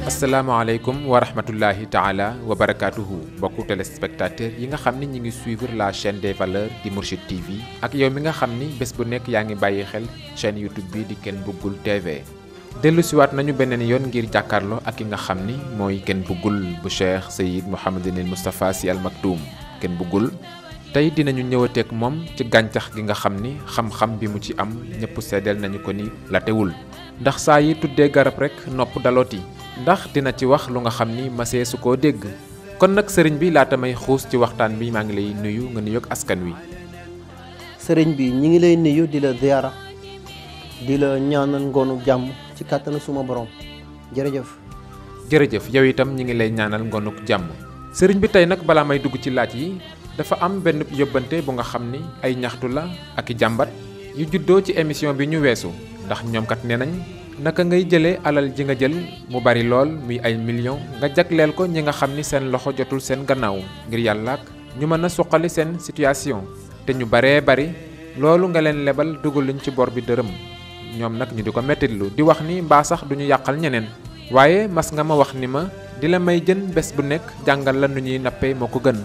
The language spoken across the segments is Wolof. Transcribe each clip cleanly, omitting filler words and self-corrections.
asalaamaaleykum wa rahmatullahi taala wa barakaatuhu mbokku téléspectateur yi nga xam ni ñi ngi suivre la chaîne des valeurs di Mourchid TV ak yow mi nga xam ni bés bu nekk yaa ngi bàyyi xel chaîne YouTube bi di Ken Bougoul TV dellu siwaat nañu beneen yoon ngir jàkkaarloo ak ki nga xam ni mooy Ken Bougoul bu Cheikh Seyyid Mouhamadinil Moustapha Sy Al Maktoum Ken Bougoul tey dinañu ñëwateek moom ci gàncax gi nga xam ni xam-xam bi mu ci am ñëpp seddeel nañu ko ni la teewul ndax saa yi tuddee garab rek nopp dalooti ndax dina ci wax lu nga xam ni masee su koo dégg kon nag sëriñ bi laata may xuus ci waxtaan bi maa ngi lay nuyu nga nuyoog askan wi. sëriñ bi ñi ngi lay nuyu di la ziyaara di la ñaanal ngoonu jàmm ci kàttanu suma borom jërëjëf. jërëjëf yow itam ñi ngi lay ñaanal ngoonuk jàmm. sëriñ bi tey nag balaa may dugg ci laaj yi dafa am benn yóbbante bu nga xam ni ay ñaxtu la ak i jàmbat yu juddoo ci émission bi ñu weesu ndax ñoom kat nee nañ. naka ngay jëlee alal ji nga jël mu bari lool muy ay millions nga jagleel ko ñi nga xam ni seen loxo jotul seen gannaaw ngir yàlla ak ñu mën a suqali seen situation te ñu baree bari loolu nga leen lebal dugaluñ ci bor bi dërëm ñoom nag ñu di ko mettitlu di wax ni mbaa sax duñu yàqal ñeneen waaye mas nga ma wax ni ma di la may jën bés bu nekk jàngal la nu ñuy nappee moo ko gën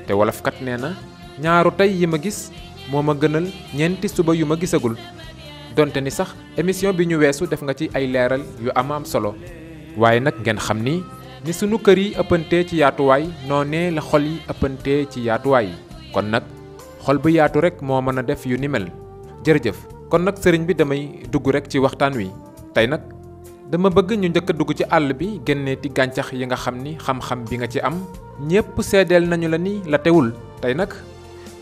te wolofkat nee na ñaaru tey yi ma gis moo ma gënal ñeenti suba yu ma gisagul. donte ni sax émission bi ñu weesu def nga ci ay leeral yu am solo waaye nag ngeen xam ni sunu kër yi ëppantee ci yaatuwaay noonee la xol yi ëppantee ci yaatuwaay kon nag xol bu yaatu rek moo mën a def yu ni mel jërëjëf kon nag sëriñ bi damay dugg rek ci waxtaan wi tey nag dama bëgg ñu njëkk a dugg ci àll bi génneeti gàncax yi nga xam ni xam-xam bi nga ci am ñépp seedeel nañu la ni la teewul tey nag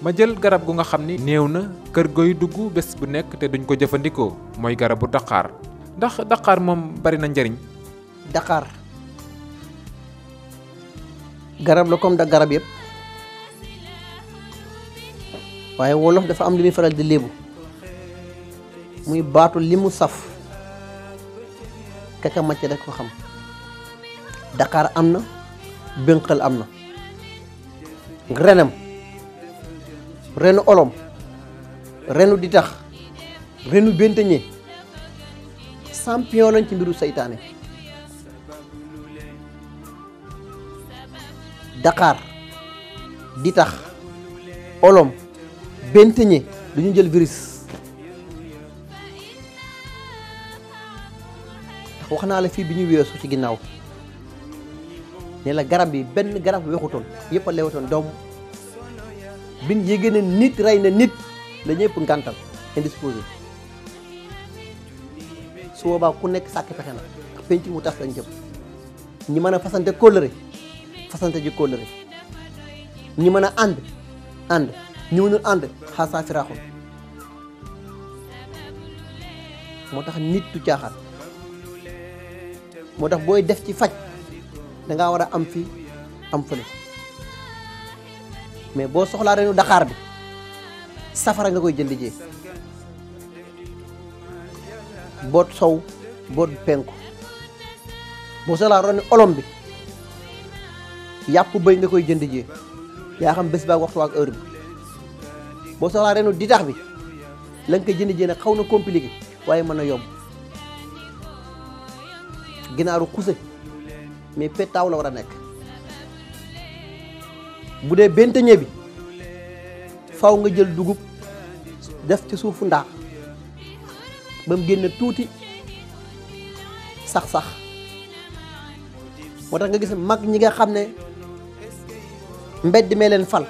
ma jël garab gu nga xam ni néew na kër goy dugg bés bu nekk te duñ ko jëfandikoo mooy garabu daqaar ndax daqaar moom bari na njariñ. daqaar garab la comme da garab yëpp waaye wolof dafa am li muy faral di léebu muy baatu li mu saf kaka macc rek ko xam daqaar am na bénqal am na renam renu olom renu di tax renu benteñe champion lañ ci mbiru seytaane daqaar di tax olom benteñe duñu jël virus ndax wax naa la fii bi ñu weesu ci ginnaaw ne la garab bi benn garab wexutoon yëpp a lewatoon doom bin yéegée ne nit rey na nit la ñëpp ngàntal indisposé su boobaa ku nekk sàkk pexe na penc mu tas lañ jëm ñi mën a fasante kóllëre fasante ji kóllëre ñi mën a ànd ñi mënul ànd xaasaa firaaxul moo tax nit du caaxaan moo tax booy def ci faj dangaa war a am fii am fële mais boo soxlaa renu daqaar bi safara nga koy jënd jee boot sow boot penku boo soxlaa renu olom bi yàpp bëy nga koy jënd jee yaa xam bés baak waxtu ak heure bi boo soxlaa renu ditax bi la nga koy jënd jee nag xaw na compliqué waaye mën na yomb ginaaru xuse mais pettaaw la war a nekk bu dee benteñe bi faw nga jël dugub def ci suufu ndaa ba mu génne tuuti sax-sax moo tax nga gis mag ñi nga xam ne mbedd mee leen fal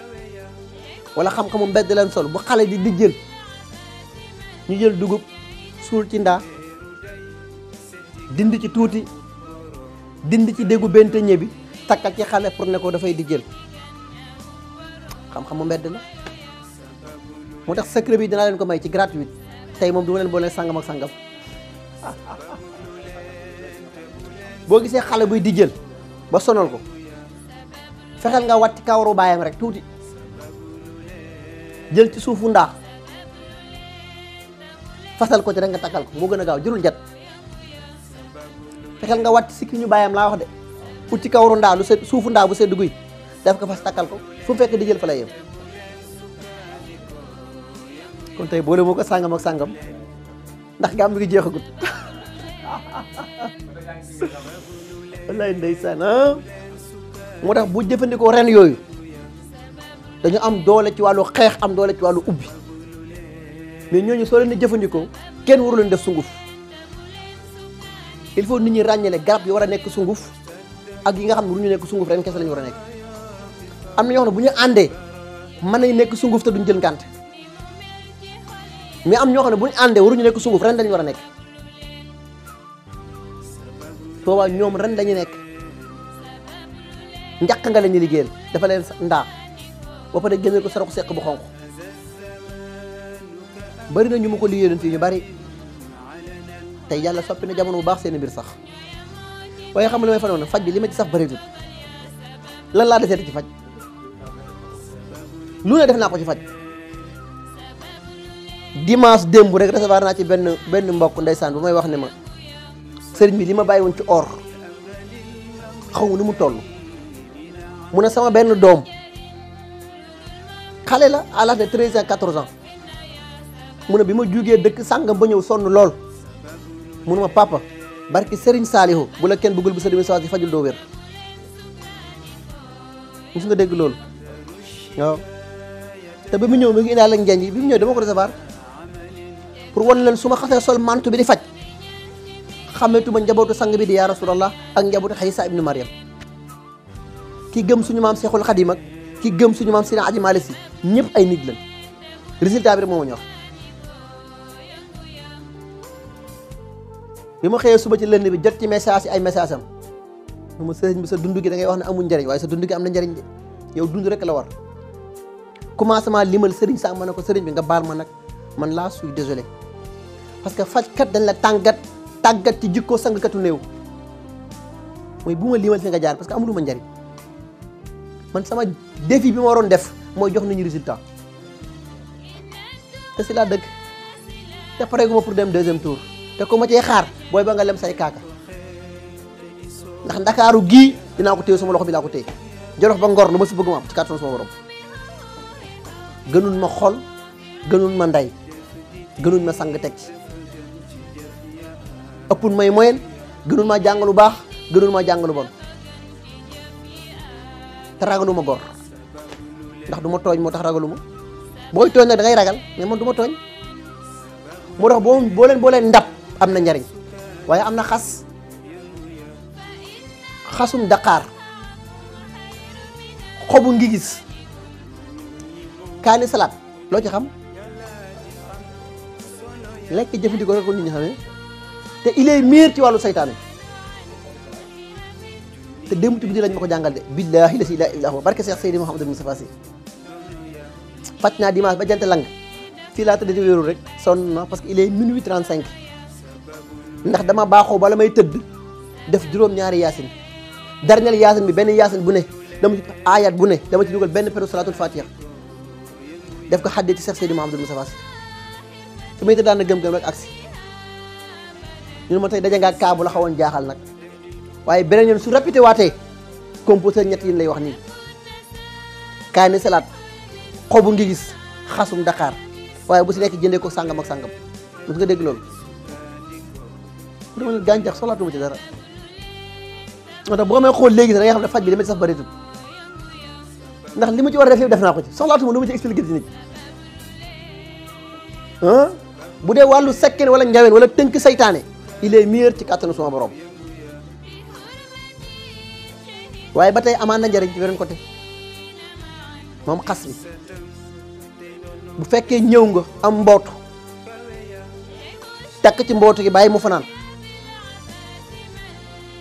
wala xam-xamu mbedd leen sol bu xale di jël ñu jël dugub suul ci ndaa dind ci tuuti dind ci déggu benteñe bi takkal ci xale pour ne ko dafay di jël xam-xamu mbedd la moo tax secret bi dinaa leen ko may ci gratuit tey moom du ma leen boole sangam ak sangam boo gisee xale buy di jël ba sonal ko fexeel nga watti kawaru baayam rek tuuti jël ci suufu ndaa fasal ko ci rek nga takkal ko moo gën a gaaw jërul jat fexeel nga watti sikki ñu baayam laa wax de ut ci kawaru ndaa lu sedd suufu ndaa bu sedd guy def ko fas takkal ko fu mu fekk di jël fa lay yem kon tey boole moo ko sàngam ak sàngam ndax gàmm gi jeexagut wallaay ndeysaan moo tax bu jëfandikoo ren yooyu dañu am doole ci wàllu xeex am doole ci wàllu ubbi mais ñooñu soo leen di jëfandikoo kenn waru leen def sunguf il faut nit ñi ràññale garab yi war a nekk sunguf ak yi nga xam ne waruñu nekk sunguf ren kese lañu war a nekk. am na ñoo xam ne bu ñu àndee mën nañ nekk sunguf te duñ jël ngànt mais am ñoo xam ne bu ñu àndee waruñu nekk sunguf ren dañu war a nekk boobaa ñoom ren dañu nekk njàq nga leen ñu liggéeyal dafa leen ndaa ba pare génne ko saraxu seq bu xonq bari na ñu ma ko liggéeyaloon fii ñu bari tey yàlla soppi na jamono bu baax seen mbir sax waaye xam nga li may fanoon faj bi li ma ci saf bëritul lan laa deseeti ci faj lu ne def naa ko ci faj dimanche démb rek recevoir naa ci benn mbokk ndeysaan bu may wax ne ma sëriñ bi li ma bàyyi woon ci or xaw ma nu mu toll mu ne sama benn doom xale la à l'âge de 13 ans 14 ans mu ne bi ma jugee dëkk sàngam ba ñëw sonn lool mu ne ma papa barki Serigne Saliou bu la kenn bëggul bu sa demi saa si fajul doo wér mos nga dégg loolu waaw te ba mu ñëw mi ngi indaale ak njanj bi mu ñëw dama ko recevoir pour wan leen su ma xasee sol mantu bi di faj xameetuma njabootu sang bi di yaa rasulallah ak njabootu Xaysa ibnu Mariam ki gëm suñu maam Seexul Xadim ak ki gëm suñu maam Sina Aji Maalik Si ñëpp ay nit lañ résultat bi rek moo ma ñor bi ma xëyee suba ci lënd bi jot ci message yi ay message am ma sëriñ bi sa dund gi da ngay wax ne amul njëriñ waaye sa dund gi am na njëriñ de yow dund rek la war commencement limal sëriñ sax ma ne ko sëriñ bi nga baal ma nag man laa suis désolé parce que fajkat dañ la tàggat ci jikko sangkatu néew mooy bu ma limal fi nga jaar parce que amuluma njëriñ man sama défi bi ma waroon def mooy jox nañu résultat te si laa dëgg te pare gu ma pour dem deuxième tour te ko ma cee xaar booy ba nga lem say kaaka ndax ndakaaru gii dinaa ko téye sama loxo bi laa ko téye jolof ba ngor lu ma si bëgg ma am ci kàttanu sama borom gënul ma xol gënul ma ndey gënul ma sang teg ci ëppul may moyen gënul ma jàng lu baax gënul ma jàng lu bon te ragaluma gor ndax du ma tooñ moo tax ragaluma booy tooñ nag da ngay ragal mais man du ma tooñ moo tax boo leen ndab am na njariñ waaye am na xasum Dakar xobu ngi gis kaani salaat loo ci xam lekk jëfandikoo rek ko nit ñi xamee te il est meilleur ci wàllu saytaane te démb bi di lañ ma ko jàngal de billahi la si ilaha illa huwa barke Cheikh Seydi Mouhamadou Moustapha Sy faj naa dimanche ba jant lang fii laa tëdd di wéeru rek sonn na parce que il est minuit 35 ndax dama baaxoo bala may tëdd def juróom-ñaari yaasin dernier yaasin bi benn yaasin bu ne dama ci ayat bu ne dama ci dugal benn peru salatul fatiha def ko xaddee ci Cheikh Seydi Mouhamadou Moustapha Sy su may tëdd daan na gëm-gëm rek agsi ñu ne ma tey daje nga kaabu la xawoon jaaxal nag waaye beneen yoon su répété waatee composé ñett yi lay wax nii kaani salaat xobu ngi gis xasum Dakar waaye bu si nekk jëndee ko sàngam ak sàngam mos nga dégg loolu dama ne gàncax soxlaatuma ci dara moo tax boo may xool léegi da ngay xam ne faj bi dama ci sax bëreetul ndax li ma ci war a def yëpp def naa ko ci soxlaatuma lu ma ci expliqué ci nit bu dee wàllu sekkeen wala njaween wala tënk saytaane il est meilleur ci kàttanu sama borom waaye ba tey amaan na njëriñ ci beneen côté moom xas bi bu fekkee ñëw nga am mbootu takk ci mbootu gi bàyyi mu fanaan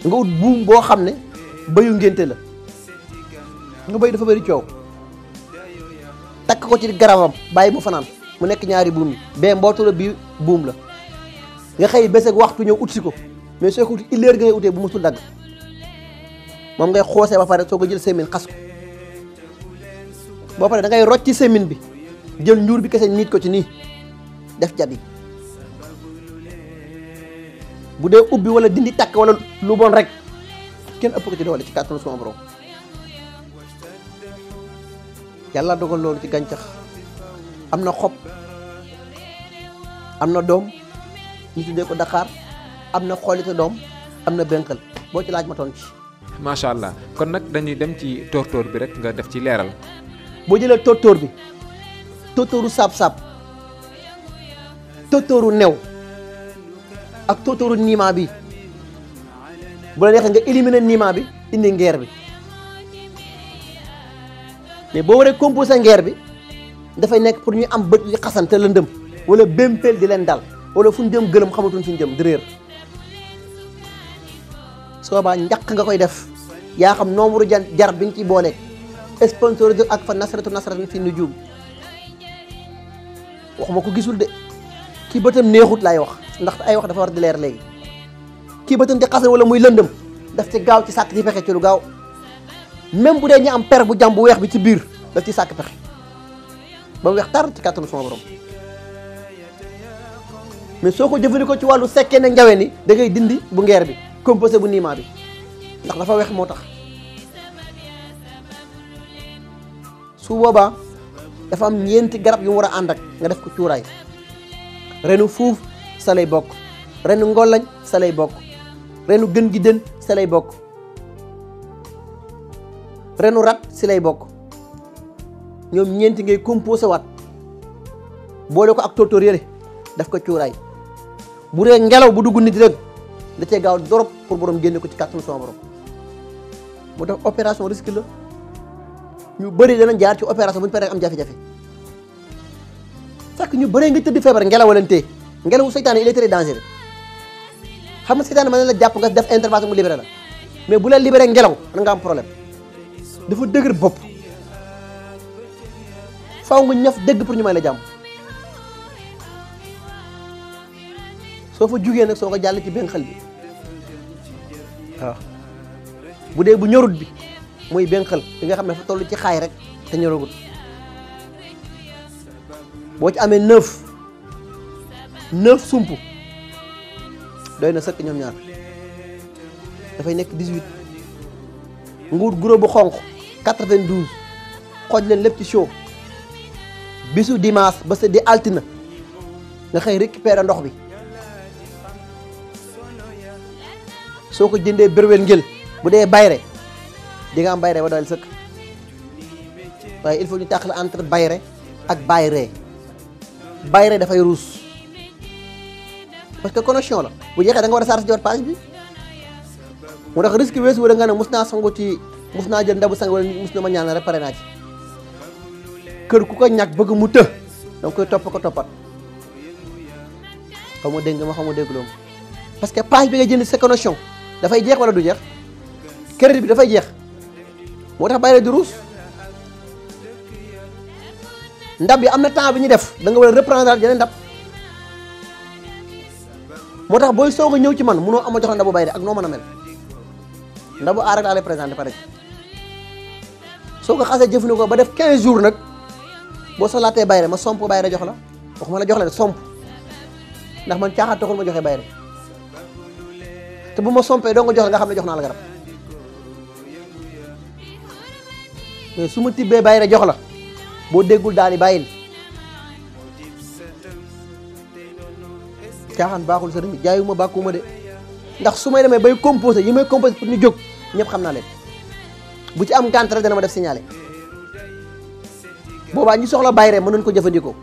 nga ut buum boo xam ne bayu ngénte la nga bay dafa bëri coow takk ko ci garabam bàyyi mu fanaan mu nekk ñaari buum yi bee mbootu la bii buum la nga xëy bés ak waxtu ñëw ut si ko mais soo ko ut illeer nga ngay utee bu musul dagg moom ngay xoosee ba pare soo ko jël semin xas ko boo pare da ngay rocc ci semin bi jël njuur bi kese niit ko ci nii def jat yi bu dee ubbi wala dindi takk wala lu bon rek kenn ëpp ko ci doole ci kàttanu sama borom yàlla dogal loolu ci gàncax am na xob am na doom ñu tuddee ko Dakar am na xoolite doom am na benqal boo ci laaj ma tontu ci. macha allah kon nag dañuy dem ci tóortóor bi rek nga def ci leeral. boo jëlee tóortóor bi tóortóoru saab-saab tóortóoru new ak tóortóoru niima bi bu la neexee nga éliminer niima bi indi ngeer bi mais boo waree composé ngeer bi dafay nekk pour ñu am bët yu xasante lëndëm wala bémpeel di leen dal wala fu ñu jëm gëlëm xamatuñ fu ñu jëm di réer soo baa njaq nga koy def yaa xam nombre jar bi nga ciy boole sponsorisé ak fa nasratan fi nujum waxuma ko gisul de kii bëtam neexut laay wax ndax ay wax dafa war di leer léegi kii bëtam di xasan wala muy lëndëm daf ci gaaw ci sàkk ci pexe ci lu gaaw même bu dee ñu am per bu jàm bu weex bi ci biir daf ci sàkk pexe ba mu weex tar ci kàttanu sama borom mais soo ko jëfandikoo ci wàllu sekkee ne njawe ni da ngay dindi bu ngeer bi composé bu niima bi ndax dafa weex moo tax su boobaa dafa am ñeenti garab yu mu war a ànd ak nga def ko cuuraay renu fuuf sa lay bokk renu ngolañ sa lay bokk renu gën gi dën sa lay bokk renu rat si lay bokk ñoom ñeenti ngay composé waat boole ko ak tóortóor yële def ko cuuraay bu dee ngelaw bu dugg nit rek da cee gaaw dorop pour borom génne ko ci kàttanu sama borom mu def opération risque la ñu bëri danañ jaar ci opération bu ñu paree am jafe-jafe fekk ñu bëree nga tëdd feebar ngelaw leen tee ngelawu seytaane il est très dangereux xam nga seytaane mën na la jàpp nga def intervention mu libéré la mais bu la libéré ngelaw da nga am problème dafa dëgër bopp faaw nga ñaf dëgg pour ñu may la jàmm soo fa jugee nag soo ko jàll ci benn xel bi waaw bu dee bu ñorut bi mooy benn xel bi nga xam ne fa toll ci xaay rek te ñoragut boo ci amee 9 sump doy na sëkk ñoom ñaar dafay nekk 18 nguur guro bu xonq 92 xooj leen lépp ci show bisu dimanche ba sa di altine nga xëy récupérer ndox bi soo ko jëndee berwel ngel bu dee bayre di nga am bayre ba doyal sëkk waaye il faut ñu tàqale entre bayre ak bayree bayre dafay ruus parce que connexion la bu jeexee da nga war a chargé jot page bi moo tax risque weesu wala nga ne mus naa sangu ci mus naa jël ndabu sang wala mus na ma ñaan rek pare naa ci kër ku ko ñàkk bëgg mu të da nga koy topp ko toppat xaw ma dégg nga ma xaw ma dégguloo ma parce que page bi nga jënd sa connexion dafay jeex wala du jeex crédit bi dafay jeex moo tax bayre di ruus ndab yi am na temps bi ñu def da nga war a reprendre yeneen ndab moo tax booy soog a ñëw ci man munoo ama jox ndabu bayre ak noo mën a mel ndabu aar rek laa lay présenté pare soo ko xasee jëfandikoo ba def 15 jours nag boo soxlaatee bayre ma somp bayre jox la waxuma la jox la somp ndax man caaxaan taxul ma joxe bayre te bu ma sompee doo nga jox la nga xam ne jox naa la garab mais su ma tibbee bayre jox la boo déggul daal di bàyyil caaxaan baaxul sëriñ bi jaayuma bàkkuma de ndax su may demee bay composé yi may composé pour ñu jóg ñëpp xam naa leen bu ci am gànt rek dana ma def signalé boobaa ñu soxla bayre mën nañu ko jëfandikoo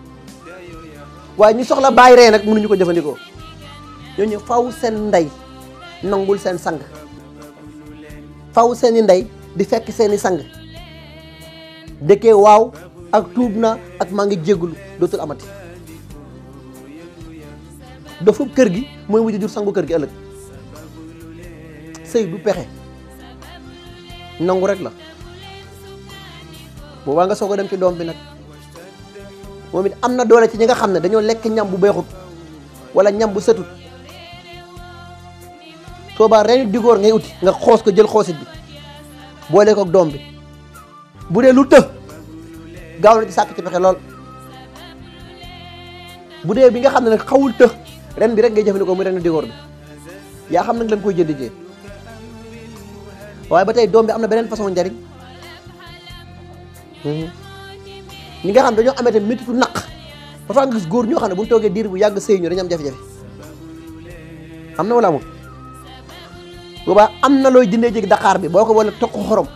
waaye ñu soxla bayre nag mënuñu ko jëfandikoo ñooñu faw seen ndey nangul seen sang faw seeni ndey di fekk seeni sang dëkkee waaw ak tuub na ak maa ngi jéggulu dootul amati dafa kër gi mooy mujj jur sangu kër gi ëllëg sëy du pexe nangu rek la boobaa nga soog a dem ci doom bi nag moom it am na doole ci ñi nga xam ne dañoo lekk ñam bu beexut wala ñam bu setut soobaa ren digóor ngay uti nga xoos ko jël xoosit bi boole ko ak doom bi bu dee lu të gaaw na ci sàkk ci pexe lool bu dee bi nga xam ne nag xawul të ren bi rek ngay jëfandikoo muy ren digóor bi yaa xam nag lañ koy jënd jee waaye ba tey doom bi am na beneen façon njariñ ñi nga xam dañoo amee tamit métitu naq parfois nga gis góor ñoo xam ne bu ñu toogee diir bu yàgg sëy ñu dañu am jafe-jafe am na wala amul boobaa am na looy jëndee jég Dakar bi boo ko wala toq xorom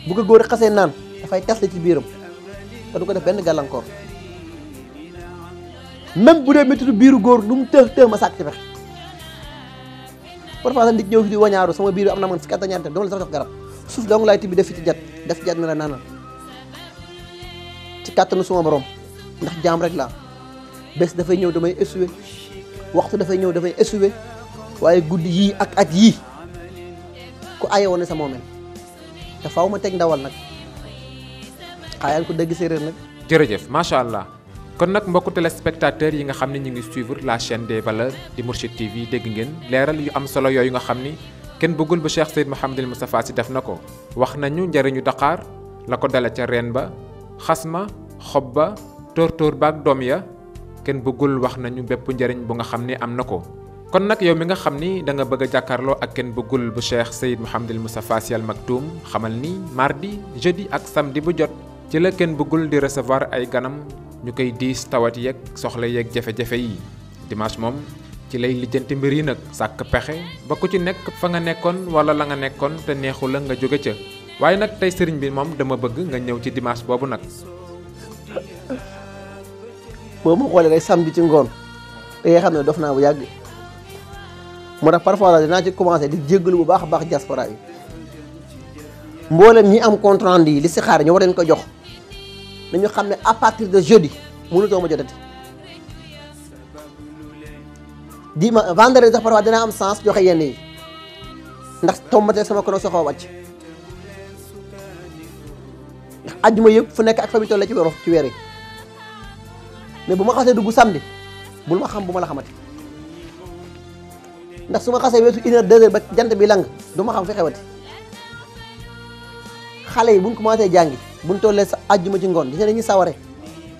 bu ko góor xasee naan dafay tesle ci biiram te du ko def benn gàllankoor même bu dee métti biiru góor lu mu tëx ma sàkk ci fex parfois sax nit ñëw fi di wañaaru sama biir am na man si katta ñaante dama la sax jox garab suuf dong laay tibbi def fi ci jat def ci jat na la naanal ci kàttanu suma borom ndax jaam rek laa bés dafay ñëw damay essuyer waxtu dafay ñëw dafay essuyer waaye guddi yii ak at yii ku aye woon ne sa moomeel te faaw ma teg ndawal nag xaayaan ko dégg séeréer nag. jërëjëf macha allah kon nag mbokku téléspectateurs yi nga xam ne ñu ngi suivre la chaîne des valeurs di Mourchid TV dégg ngeen leeral yu am solo yooyu nga xam ni kenn bëggul ba Cheikh Seyd Mouhamadul Moustapha Sy def na ko wax nañu njëriñu Dakar la ko dale ca reen ba xas ma xob ba tóor-tóor ba ak doom ya kenn bëggul wax nañu bépp njëriñ bu nga xam ni am na ko. kon nag yow mi nga xam ni da nga bëgg a jàkkaarloo ak kenn bëggul bu Cheikh Seyd Mouhamadul Moustapha Sy Al Maktoum xamal ni mardi jeudi ak samedi bu jot ci la kenn bëggul di recevoir ay ganam ñu koy diis tawat yeeg soxla yeeg jafe-jafe yi dimanche moom ci lay lijjanti mbir yi nag sàkk pexe ba ku ci nekk fa nga nekkoon wala la nga nekkoon te neexu la nga jóge ca waaye nag tey sëriñ bi moom dama bëgg nga ñëw ci dimanche boobu nag. boo ma xoolee day samedi ci ngoon da ngay xam ne dof naa bu yàgg moo tax parfois la dinaa ci commencé di jéggalu bu baax a baax diaspora yi mboolem ñi am compte rendu yi li si xaar ñu war leen ko jox nañu xam ne à partir de jeudi mënutoo ma jotati vendredi sax parfois dina am sens joxe yenn yi ndax tombatee sama kono soxoo wàcc ndax ajjuma yëpp fu nekk ak fa mu toll ci weer yi mais bu ma xasee dugg samedi bul ma xam bu ma la xamati ndax su ma xasee weesu 1 heure 2 heures ba jant bi lang du ma xam fi xewati xale yi buñ commencé jàngi buñ tollee sa ajjuma ci ngoon dina dañuy saware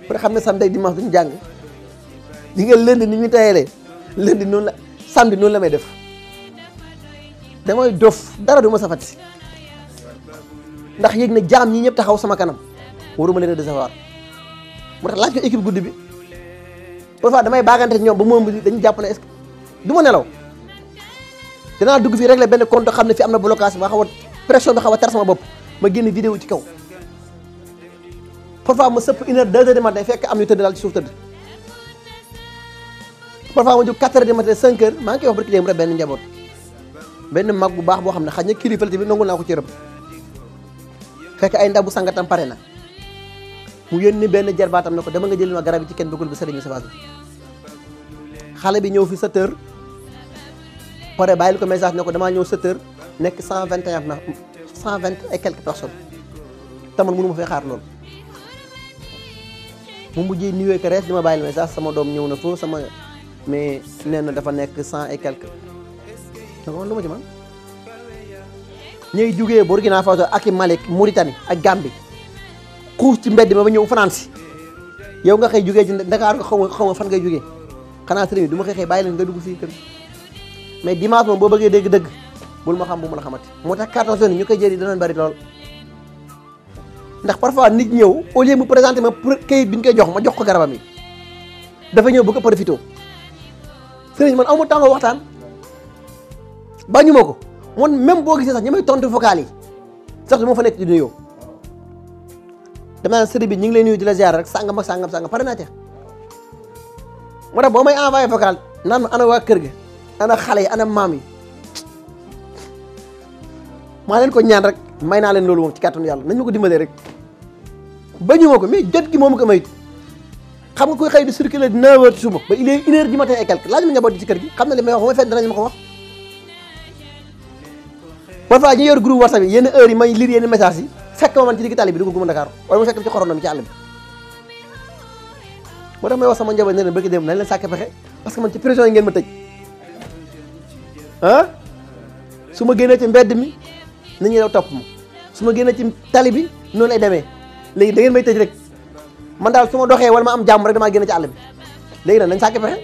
pour xam ne samedi dimanche duñu jàng di nga lundi ni ñu tayelee lundi noonu la samedi noonu la may def damay dof dara du ma safati ndax yëg na jaam ñi ñëpp taxaw sama kanam waruma leen a décevoir moo tax laaj ko équipe guddi bi parfois damay baagante ñoom ba moom dañu jàpp ne est-ce que du ma nelaw dinaa dugg fii régler benn compte xam ne fi am na blocage ba xaw a pression bi xaw a tar sama bopp ma génn vidéo ci kaw parfois ma sëpp 1 heure 2 heures du matin fekk am ñu tëdd daal ci suuf tëdd parfois ma jóg 4 heures du matin 5 heures maa ngi koy wax barki démb rek benn njaboot benn mag bu baax boo xam ne xaj na kilifa bi nangul naa ko ci rëbb fekk ay ndabu sangatam pare na mu yónni benn jarbaatam ne ko dama nga jël ma garab yi ci kenn bëggul bi sëriñ Moustapha Sy xale bi ñëw fi 7 heures pare bàyyil ko message ne ko damaa ñëw 7 heures nekk 121 na 120 et quelques personnes taman mënu ma fay xaar loolu mu mujjee nuyoo ko rees di ma bàyyil message sama doom ñëw na foofu sama mais nee na dafa nekk 100 et quelques donc lu ma ci man ñuy jugee Burkina Faso ak i Mali Mauritanie ak Gambie xuus ci mbedd ma ba ñëw France yow nga xëy jugee ci Dakar xaw ma fan ngay jugee xanaa sëriñ bi du ma xëy bàyyi leen nga dugg fii kër mais dimanche moom boo bëggee dégg-dëgg bul ma xam bu ma la xamati moo tax carton jaune ñu koy jëri danañ bari lool ndax parfois nit ñëw au lieu mu présenté ma kayit bi ñu koy jox ma jox ko garabam yi dafa ñëw bëgg a profité sëriñ man amu temps waxtaan bañu ma ko man même boo gisee sax ñi may tontu vocal yi sax du ma fa nekk di nuyoo dama naan sëriñ bi ñu ngi lay nuyu di la ziar rek sàngam ak sàngam sàngam pare naa ca moo tax boo may envoyé vocal naan ma ana waa kër ga ana xale yi ana maam yi maa leen ko ñaan rek may naa leen loolu moom ci kàttanu yàlla nañ ma ko dimbalee rek bañu ma ko mais jot gi moom ko mayut xam nga koy xëy di circuler 9 heures suba ba il est 1 heure du matin et quelque laaj ma njaboot di ci kër gi xam na li may wax ba may fenn danañ ma ko wax parfois ñu yor groupe WhatsApp yi yenn heures yi may lire yenn message yi fekk ma man ci digg tali bi dugg guma Dakar wala mu fekk ci xorondom ci àll bi moo tax may wax sama njaboot ne leen bëgg dem nañ leen sàkk pexe parce que man ci prison yi ngeen ma tëj ah su ma génnee ci mbedd mi nit ñi daw topp ma su ma génnee ci tali bi noonu lay demee léegi da ngeen may tëj rek man daal su ma doxee wala ma am jàmm rek damaa génn ci àll bi léegi nag nañ sàkk pexe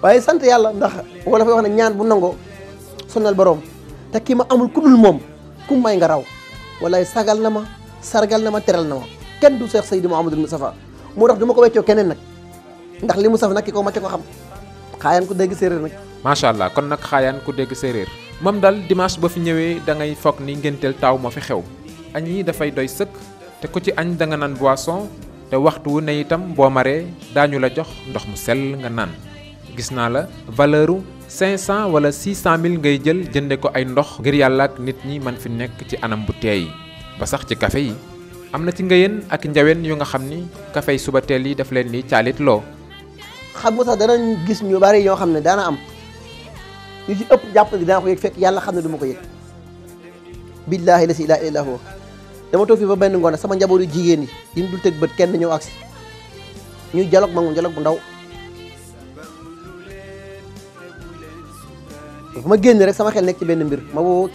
waaye sant yàlla ndax wala fay wax ne ñaan bu nangoo sonal borom te kii ma amul ku dul moom ku may nga raw walaay sagal na ma sargal na ma teral na ma kenn du Cheikh Seydi Mouhamadul Moustapha moo tax du ma ko weccoo keneen nag ndax li Moustapha nag ki ko ma ca ko xam xaayaan ko dégg séeréer nag macha allah kon nag xaayaan ku dégg séeréer moom daal dimanche ba fi ñëwee da ngay foog ni ngénteel taaw moo fi xew añ yi dafay doy sëkk te ku ci añ da nga naan boisson te waxtu wu ne itam boo maree daañu la jox ndox mu sell nga naan gis naa la valeuru 500 wala 600 mille ngay jël jënde ko ay ndox ngir yàlla ak nit ñi man fi nekk ci anam bu teey ba sax ci café yi am na ci ngëyeen ak njaween yu nga xam ni café yi suba teel yi daf leen ni caalit loo xam nga sax danañ gis ñu bari yoo xam ne daana am ñu ci ëpp jàpp gi dana ko yëg fekk yàlla xam ne du ma ko yëg billaahi la si ilaaha illaa huwa dama toog fii ba benn ngoon sama njabootu jigéen yi yi ñu dul teg bët kenn ñëw agsi ñuy dialogue ma moom dialogue bu ndaw bu ma génn rek sama xel nekk ci benn mbir ma woo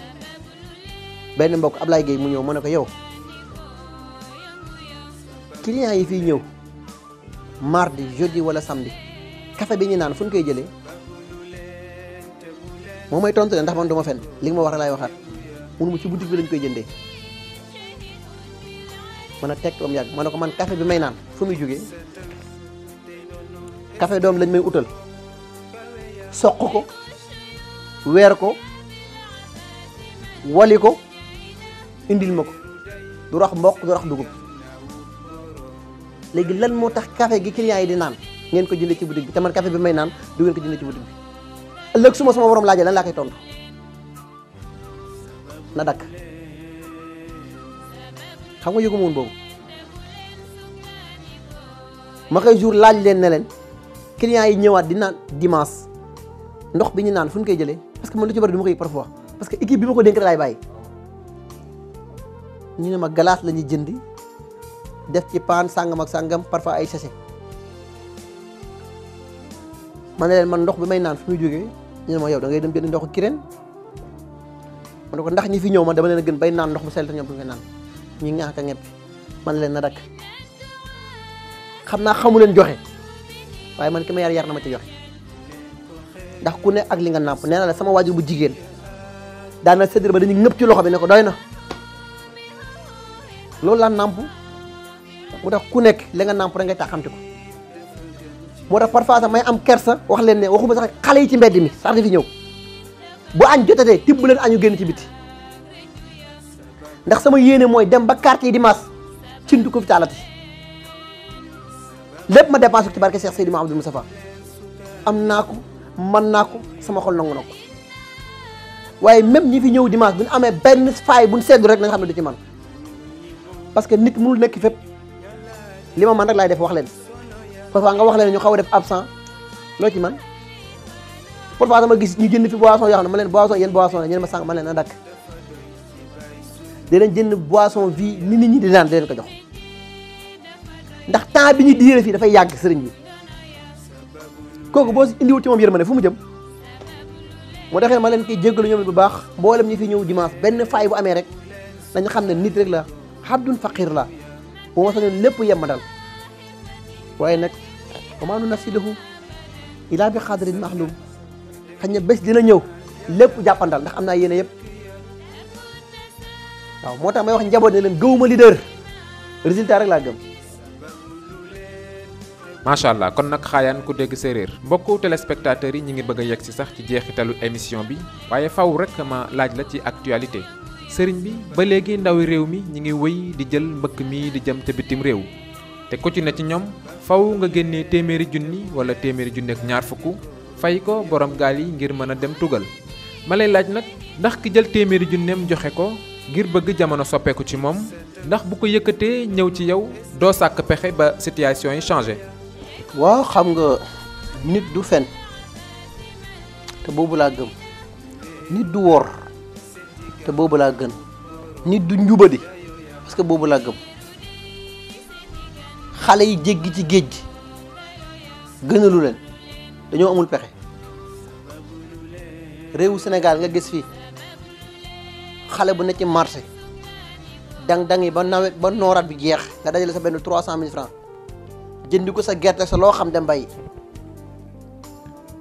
benn mbokk Ablaye Gueye mu ñëw ma ne ko yow clients yi fii ñëw mardi jeudi wala samedi café bi ñu naan fu ñu koy jëlee moo may tontu ne ndax man duma fen li nga ma wax laay waxaat mënu ma ci boutique bi lañ koy jëndee mën a teg doom yàgg ma ne ko man café bi may naan fu muy jógee café doom lañ may utal soq ko weer ko wali ko indil ma ko du rax mboq du rax dugub léegi lan moo tax café gi clients yi di naan ngeen ko jëndee ci boutique bi te man café bi may naan du ngeen ko jëndee ci boutique bi ëllëg su ma sama borom laajee lan laa koy tontu na dakk xam nga yëgu ma woon boobu ma koy jour laaj leen ne leen clients yi ñëwaat di naan dimanche ndox bi ñu naan fu ñu koy jëlee parce que man lu ci bari du ma ko yëg parfois parce que équipe bi ma ko dénk laay bàyyi ñu ne ma glace la ñuy jëndi def ci paan sàngam ak sàngam parfois ay sachet ma ne leen man ndox bi may naan fu muy jógee ñu ne ma yow da ngay dem jënd ndoxu kireen ma ne ko ndax ñi fi ñëw man dama leen a gën bay naan ndox mu sell te ñoom du nga naan ñu ngi ka ñepp man leen na dakk xam naa xamu leen joxe waaye man ki ma yar na ma ci joxe ndax ku ne ak li nga nàmp nee na la sama waajur bu jigéen daana séddale ba dañuy ñëpp ci loxo bi ne ko doy na loolu laa nàmp mu tax ku nekk li nga nàmp rek ngay taxamti ko moo tax parfois sax may am kersa wax leen ne waxuma sax xale yi ci mbedd mi sax di fi ñëw bu añ jotatee tibb leen añu génn ci biti ndax sama yéene mooy dem ba quartier dimanche cintu ko fi taalati lépp ma dépensé ko ci barke Cheikh Seydou Mouhamadou Moustapha am naa ko mën naa ko sama xol nangu na ko waaye même ñi fi ñëw dimanche bu ñu amee benn faay bu ñu seddu rek na nga xam ne du ci man parce que nit mënul nekk fépp li ma man rek laay def wax leen parfois nga wax leen ñu xaw a def absent loo ci man parfois dama gis ñu jënd fi boisson yoo xam ne ma leen boisson yéen boisson la ñeen ma sànq ma leen na dakk dinañ jënd boisson vie ni nit ñi di naan di leen ko jox ndax temps bi ñu diire fii dafay yàgg sëriñ bi kooku boo si indiwul ci moom yërmande fu mu jëm moo taxee ma leen koy jéggalu ñoom bu baax mboolem ñi fi ñëw dimanche benn faay bu amee rek dañu xam ne nit rek la abdun faqir la bu ma sañoon lépp yem ma dal waaye nag wamaa nunazziluhu illaa bi qadarin ma'luum xëy na bés dina ñëw lépp jàppandal ndax am naa yéene yëpp waaw moo tax may wax njaboot ne leen gëwuma leader résultat rek laa gëm. macha allah kon nag xaayaan ku dégg séeréer mbokku téléspectateurs yi ñi ngi bëgg a yegg si sax ci jeexitalu émission bi waaye faw rek ma laaj la ci actualité sëriñ bi ba léegi ndawi réew mi ñi ngi wëy di jël mbëkk mi di jëm ca bitim réew te ku ci ne ci ñoom faw nga génnee téeméeri junni wala téeméeri junni ak ñaar fukk fay ko borom gaal yi ngir mën a dem tugal ma lay laaj nag ndax ki jël téeméeri junneem joxe ko ngir bëgg jamono soppeeku ci moom ndax bu ko yëkkatee ñëw ci yow doo sàkk pexe ba situation yi changé. waaw xam nga nit du fen te boobu laa gëm nit du wor te boobu laa gën nit du njubadi parce que boobu laa gëm xale yi jéggi ci géej gi gënalu leen dañoo amul pexe réewu Sénégal nga gis fii xale bu ne ci marché dang-dangi ba nawet ba nooraat bi jeex nga dajale sa benn 300 000 francs jëndi ko sa gerte sa loo xam dem bay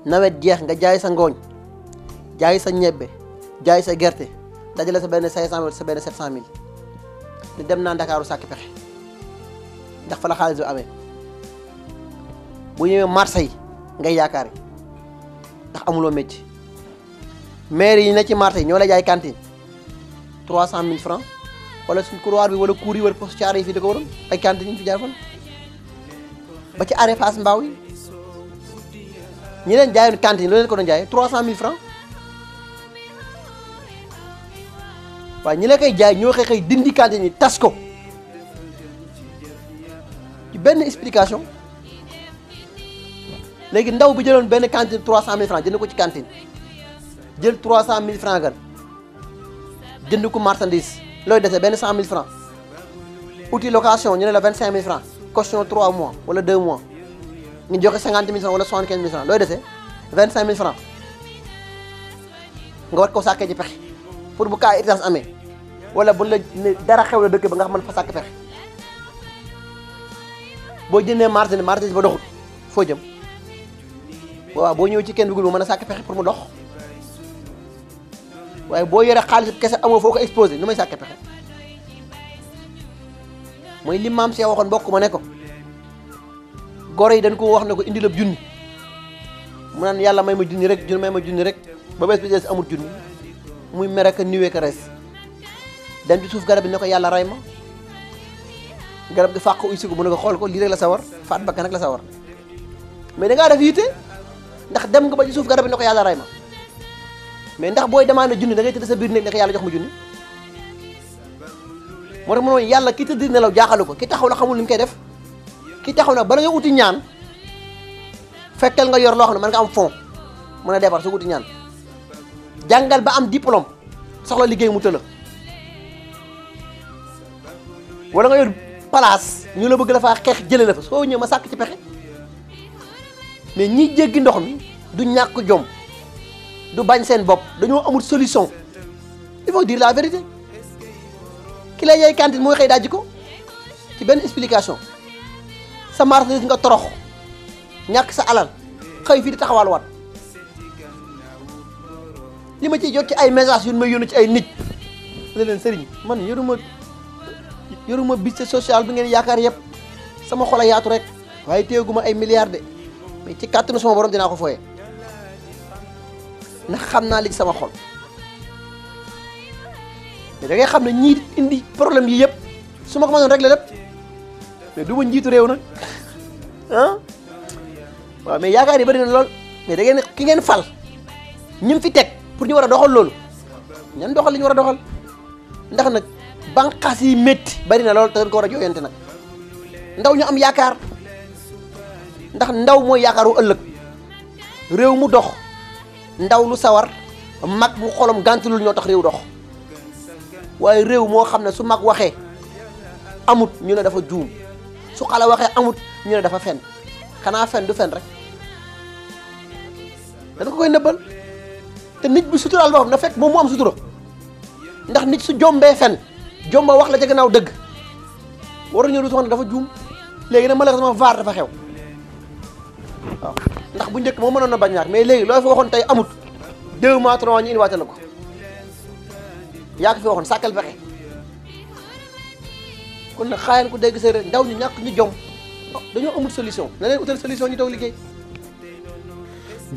nawet jeex nga jaay sa ngooñ jaay sa ñebbe jaay sa gerte dajale sa benn 500 000 sa benn 700 000 te dem naa Ndakaaru sàkki pexe ndax fa la xaalis bi amee bu ñëwee marché yi ngay yaakaar yi ndax amuloo métier maire yi ne ci marché yi ñoo lay jaay cantine 300 000 francs wala suñ couloir bi wala cour yi wala poste caare yi fii da ko waroon ay cantine ñu fi jaar fan ba ci arrêt Fass Mbao yi ñi leen jaayoon cantine loolu leen ko doon jaayee 300 000 francs waaye ñi la koy jaay ñoo xëy dindi cantine yi tas ko ci benn explication léegi ndaw bi jëloon benn cantine 300 000 francs jënd ko ci cantine jël 300 000 francs gan jënd ko marchandise looy dese benn 100 000 francs outil location ñu ne la 25 000 francs caution 3 mois wala 2 mois ñu joxe 50 000 francs wala 75 000 francs looy dese 25 000 francs nga war ko sàkkee ci pexe pour bu cas urgence amee wala bu la ne dara xew la dëkk ba nga xam ne fa sàkk pexe boo jëndee marchandise ba doxut foo jëm waaw boo ñëwee ci kenn dugul bu mën a sàkk pexe pour mu dox waaye boo yore xaalis kese amoo foo ko exposé nu may sàkk pexe mooy li maam see waxoon mbokk ma ne ko goro yi dañ ko wax ne ko indi la junni mu naan yàlla may ma junni rek ba bés bi des amul junni muy mere ka niwee ka res dem ci suuf garab bi ne ko yàlla ray ma garab gi fàq uysi ko mu ne ko xool ko lii rek la sawar faat bakkan rek la sawar mais da ngaa def yitte ndax dem nga ba ci suuf garab bi ne ko yàlla ray ma mais ndax booy demandé junni da ngay tëdd sa biir néeg ne ko yàlla jox ma junni moo tax mu ne yàlla ki tëdd nelaw jaaxalu ko ki taxaw la xamul li mu koy def ki taxaw na bala nga uti ñaan fekkal nga yor loo xam ne mën nga am fond mën a defar su uti ñaan jàngal ba am diplôme soxla liggéey mu tëla wala nga yor place ñu la bëgg la faa xeex jëlee la fa soo ñëw ma sàkk ci pexe mais ñi jéggi ndox mi du ñàkk jom du bañ seen bopp dañoo amul solution il faut dire la vérité ki lay yaay cantine mooy xëy dajji ko ci benn explication sa marchandise nga torox ñàkk sa alal xëy fii di taxawal waat li ma ciy jot ci ay message yu may yónnee ci ay nit la leen sëriñ man yoruma budget social bi ngeen yaakaar yëpp sama xol a yaatu rek waaye téeguma ay milliards de mais ci kàttanu sama borom dinaa ko fooyee ndax xam naa li ci sama xol mais da ngay xam ne ñii indi problème yi yëpp su ma ko mënoon régler lépp mais du ma njiitu réew nag ah waaw mais yaakaar yi bari na lool mais da ngeen ki ngeen fal ñi fi teg pour ñu war a doxal loolu ñan doxal li ñu war a doxal ndax nag banqaas yi métti bari na lool te dañ ko war a jooyante nag ndaw ñu am yaakaar ndax ndaw mooy yaakaaru ëllëg réew mu dox ndaw lu sawar mag mu xolam gàntulul ñoo tax réew dox waaye réew moo xam ne su mag waxee amut ñu ne dafa juum su xale waxee amut ñu ne dafa fen xanaa fen du fen rek dañ ko koy nëbbal te nit bi suturaal boo xam na fekk moom mu am sutura ndax nit su jombee fen jomba wax la ca gannaaw dëgg waru ñëw du soxna dafa juum léegi nag malheureusement vaar dafa xew waaw ndax bu njëkk moo mënoon na bañ ñaar mais léegi loo fi waxoon tey amut 2 mois 3 mois ñu indiwaate la ko yaa ko fi waxoon sàkkal pexe kon nag xaayal ku dégg séeréer ndaw ñu ñàkk ñu jom dañoo amul solution na leen utal solution ñu toog liggéey.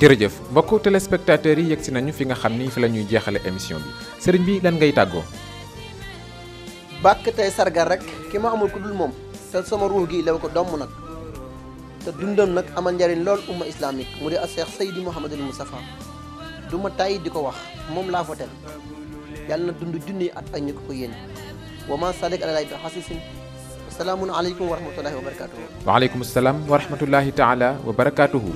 jërëjëf mbokku téléspectateurs yi yegg si nañu fi nga xam ni fi la ñuy jeexale émission bi sëriñ bi lan ngay tàggoo. bàkk tey sargal rek ki ma amul ku dul moom te sama ruux gi lew ko domm nag te dundam nag amal njariñ lool umma islamique mu di a Cheikh Seydi Mouhamadul Moustapha du ma tàyyi di ko wax moom laa fa tel yàlla na dund junni at ak ñu ko yéen wa ma salik alalay bi xasisin asalaamun aleykum wa rahmatullahi wa barakatuhu. waaleykum salaam wa rahmatullahi taala wa barakatuhu.